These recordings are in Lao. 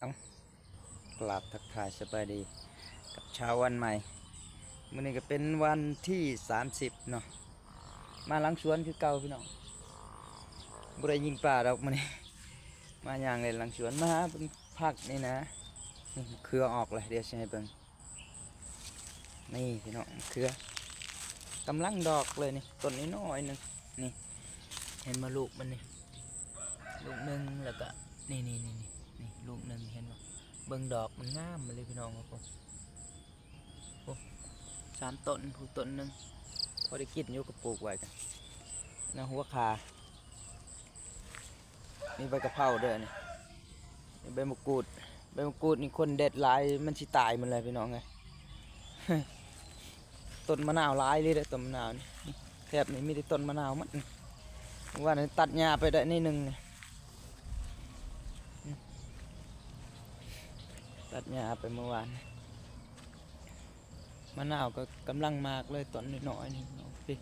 ເອົ້າ ກາບທັກທາຍສະບາຍດີກັບເຊົ້າວັນໃໝ່. ມື້ນີ້ກໍເປັນວັນທີສາມສິບເນາະ, ມາຫຼັງສວນຄືເກົ່າພີ່ນ້ອງ. ບໍ່ໄດ້ຍິງປາດອກມື້ນີ້, ມາຍ່າງເລ່ນຫຼັງສວນ, ມາຫາເບິ່ງຜັກນີ້ນະ. ນີ້ເຄືອອອກແລ້ວ, ດຽວຊິໃຫ້ເບິ່ງ. ນີ້ພີ່ນ້ອງ, ເຄືອກຳລັງດອກເລີຍນີ້, ຕົ້ນນ້ອຍໆໜຶ່ງ. ນີ້ ເຫັນບໍ່ລູກມັນນີ້? ລູກໜຶ່ງ, ແລ້ວກະນີ້ ນີ້ ນີ້ ນີ້ ນີ້ລູກໜຶ່ງ, ເຫັນບໍ່? ເບິ່ງດອກມັນງາມມາເລີຍພີ່ນ້ອງ. ໂອ້ ໂອ້ ສາມຕົ້ນ, ຜູ້ຕົ້ນໜຶ່ງ ພໍໄດ້ກິນຢູ່, ກໍປູກໄວ້ກັນນະ. ຫົວຂ່າ ມີໃບກະເພົາເດີນີ້, ມີໃບມະກູດ. ໃບມະກູດນີ້ຄົນເດັດຫຼາຍ ມັນຊິຕາຍໝົດເລີຍພີ່ນ້ອງເອີຍ. ຕົ້ນມະນາວຫຼາຍເລີຍເດີ, ຕົ້ນມະນາວນີ້. ແຖບນີ້ມີແຕ່ຕົ້ນມະນາວໝົດ. ມື້ວານນີ້ຕັດຫຍ້າໄປໄດ້ໜ້ອຍໜຶ່ງນີ້, ຕັດຫຍ້າໄປມື້ວານ. ມະນາວກໍກຳລັງໝາກເລີຍ, ຕອນນ້ອຍໆນີ້ພີ່.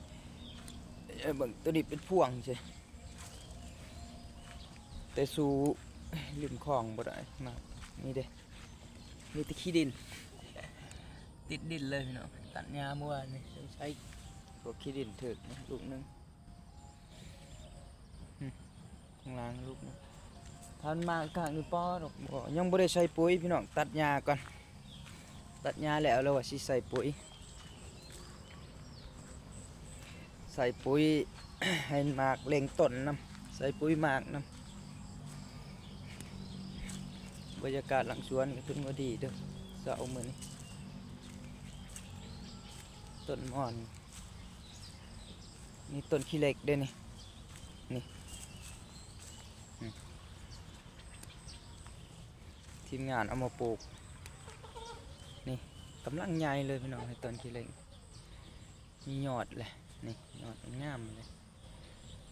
ເບິ່ງ ໂຕນີ້ເປັນພວງຊີ້, ແຕ່ສູ້ລິມຂອງບໍ່ໄດ້. ມາ ນີ້ເດ້ ມີແຕ່ຂີ້ດິນ, ຕິດດິນເລີຍພີ່ນ້ອງ. ຕັດຫຍ້າມື້ວານນີ້ ໃຊ້ພວກຂີ້ດິນຖືກລູກໜຶ່ງ. ອືມ ຂ້າງຫຼັງລູກໜຶ່ງ. ຖ້າມັນມາຂ້າງນີ້ພໍດອກ. ບໍ່ ຍັງບໍ່ໄດ້ໃສ່ປຸ໋ຍພີ່ນ້ອງ, ຕັດຫຍ້າກ່ອນ. ຕັດຫຍ້າແລ້ວ ແລ້ວວ່າຊິໃສ່ປຸ໋ຍ, ໃສ່ປຸ໋ຍໃຫ້ໝາກເລັ່ງຕົ້ນນຳ, ໃສ່ປຸ໋ຍໝາກນຳ. ບັນຍາກາດຫຼັງສວນກໍຖືວ່າດີເດີ ເຊົ້າມື້ນີ້. ຕົ້ນໝອນ. ນີ້ຕົ້ນຂີ້ເຫຼັກເດ້ນີ້, ນີ້ ອືມ ທີມງານເອົາມາປູກ. ນີ້ກຳລັງໃຫຍ່ເລີຍພີ່ນ້ອງ, ໃຫ້ຕົ້ນຂີ້ເຫຼັກ ມີຍອດແຫຼະ. ນີ້ຍອດງາມເລີຍ,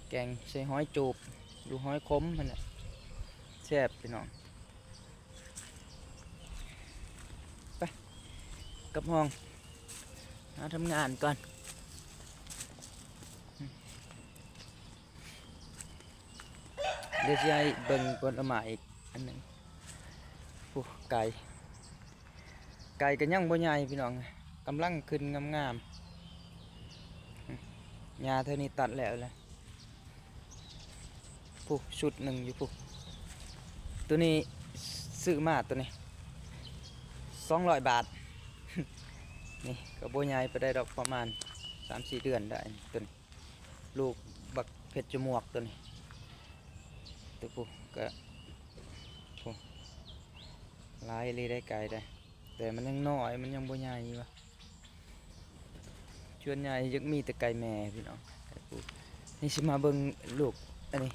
ແກງໃສ່ຫອຍຈູບ ຫຼືຫອຍຂົມຫັ້ນແຫຼະ, ແຊບພີ່ນ້ອງ. ໄປກັບຫ້ອງ ຫາທຳງານກ່ອນ. ດຽວຊິໃຫ້ເບິ່ງຜົນລະໄມ້ອີກອັນໜຶ່ງ. ໂອ້ ໄກ່ ໄກ່ກໍຍັງບໍ່ໃຫຍ່ພີ່ນ້ອງ, ກຳລັງຂຶ້ນງາມໆ. ຫຍ້າເທື່ອນີ້ຕັດແລ້ວແຫຼະ. ຜູ້ ຊຸດໜຶ່ງຢູ່ຜູ້. ໂຕນີ້ຊື້ມາໂຕນີ້ສອງຮ້ອຍບາດ. ນີ້ກໍບໍ່ໃຫຍ່ປານໃດດອກ, ປະມານສາມສີ່ເດືອນໄດ້ໂຕນີ້. ລູກບັກເພັດຈະໝວກໂຕນີ້. ໂຕຜູ້ກໍ ຜູ້ ຫຼາຍອີ່ຫຼີໄດ໋ ໄກ່ໄດ໋. ແຕ່ມັນຍັງນ້ອຍ ມັນຍັງບໍ່ໃຫຍ່ວ່າ. ສ່ວນໃຫຍ່ຢາກມີແຕ່ໄກ່ແມ່ພີ່ນ້ອງ. ນີ້ຊິມາເບິ່ງລູກອັນນີ້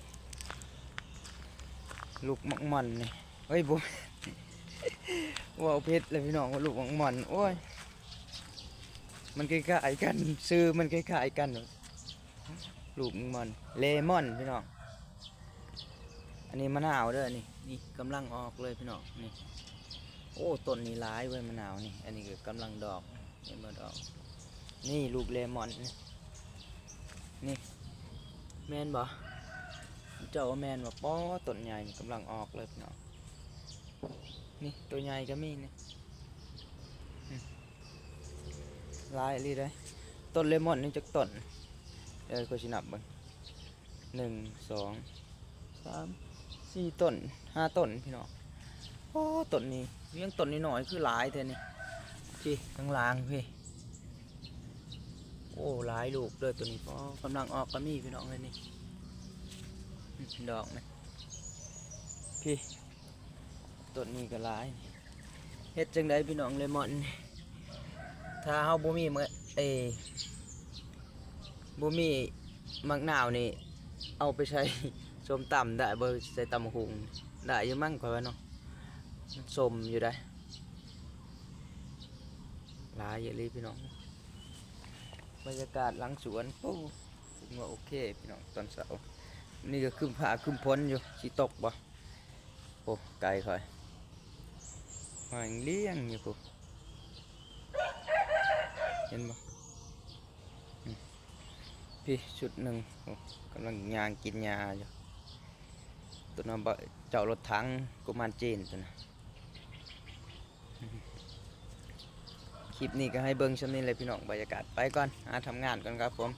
ລູກໝາກມ່ອນນີ້. ເອີຍ ບໍ່ແມ່ນ ເວົ້າຜິດແລ້ວພີ່ນ້ອງ, ວ່າລູກໝາກມ່ອນ. ໂອ້ຍ ມັນຄ້າຍໆກັນ, ຊື່ມັນຄ້າຍໆກັນ. ລູກມັນ ເລມອນພີ່ນ້ອງ. ອັນນີ້ມະນາວເດີນີ້, ນີ້ກຳລັງອອກເລີຍພີ່ນ້ອງນີ້. ໂອ້ ຕົ້ນນີ້ຫຼາຍເວີຍມະນາວນີ້. ອັນນີ້ກໍກຳລັງດອກ, ເຫັນບໍ່ດອກ? ນີ້ລູກເລມອນນີ້. ນີ້ແມ່ນບໍ່? ເຈົ້າວ່າແມ່ນບໍ່? ປໍ ຕົ້ນໃຫຍ່ນີ້ກຳລັງອອກເລີຍພີ່ນ້ອງ. ນີ້ໂຕໃຫຍ່ກໍມີນີ້. ອືມ ຫຼາຍອີ່ຫຼີເດ້. ຕົ້ນເລມອນນີ້ຈັກຕົ້ນ? ເອີ ຂ້ອຍຊິນັບເບິ່ງ ໜຶ່ງ ສອງ ສາມ ສີ່ຕົ້ນ ຫ້າຕົ້ນພີ່ນ້ອງ. ໂອ້ ຕົ້ນນີ້ ຍັງຕົ້ນນ້ອຍໆ ຄືຫຼາຍແທ້ນີ້. ພີ້ ຂ້າງຫຼັງພີ້ ໂອ້ ຫຼາຍລູກເດີໂຕນີ້. ປໍ ກຳລັງອອກກໍມີພີ່ນ້ອງເອີຍນີ້. ອືມ ດອກນີ້ ພີ້ ຕົ້ນນີ້ກໍຫຼາຍ. ເຮັດຈັ່ງໃດພີ່ນ້ອງ ເລມອນ ຖ້າເຮົາບໍ່ມີມະ ເອີ ບໍ່ມີໝາກນາວນີ້ ເອົາໄປໃສ່ສົ້ມຕຳໄດ້ບໍ່? ໃສ່ຕຳບັກຫຸ່ງໄດ້ຢູ່ມັ້ງ ຂ້ອຍວ່າເນາະ, ມັນສົ້ມຢູ່ໃດ໋. ຫຼາຍອີ່ຫຼີພີ່ນ້ອງ. ບັນຍາກາດຫຼັງສວນ ໂອ້ ຖືວ່າໂອເຄພີ່ນ້ອງ ຕອນເຊົ້າ. ນີ້ກໍຄຶ້ມຟ້າຄຶ້ມຝົນຢູ່ ຊິຕົກບໍ່? ໂອ້ ໄກ່ຂ້ອຍ ຫອຍລຽງຢູ່ພຸ້ນ ເຫັນບໍ່? ອືມ ພີ້ ຊຸດໜຶ່ງ ໂອ້ ກຳລັງຍ່າງກິນຫຍ້າຢູ່. ໂຕນັ້ນ ເຈົ້າລົດຖັງ ກຸມານຈີນໂຕນັ້ນ. ຄລິບນີ້ກໍໃຫ້ເບິ່ງຊ່ຳນີ້ແຫຼະພີ່ນ້ອງ ບັນຍາກາດ ໄປກ່ອນ ຫາທຳງານກ່ອນຄັບຜົມ.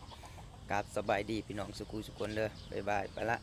ກາບສະບາຍດີພີ່ນ້ອງສຸຂູສຸຄົນເດີ ບາຍບາຍ ໄປລະ.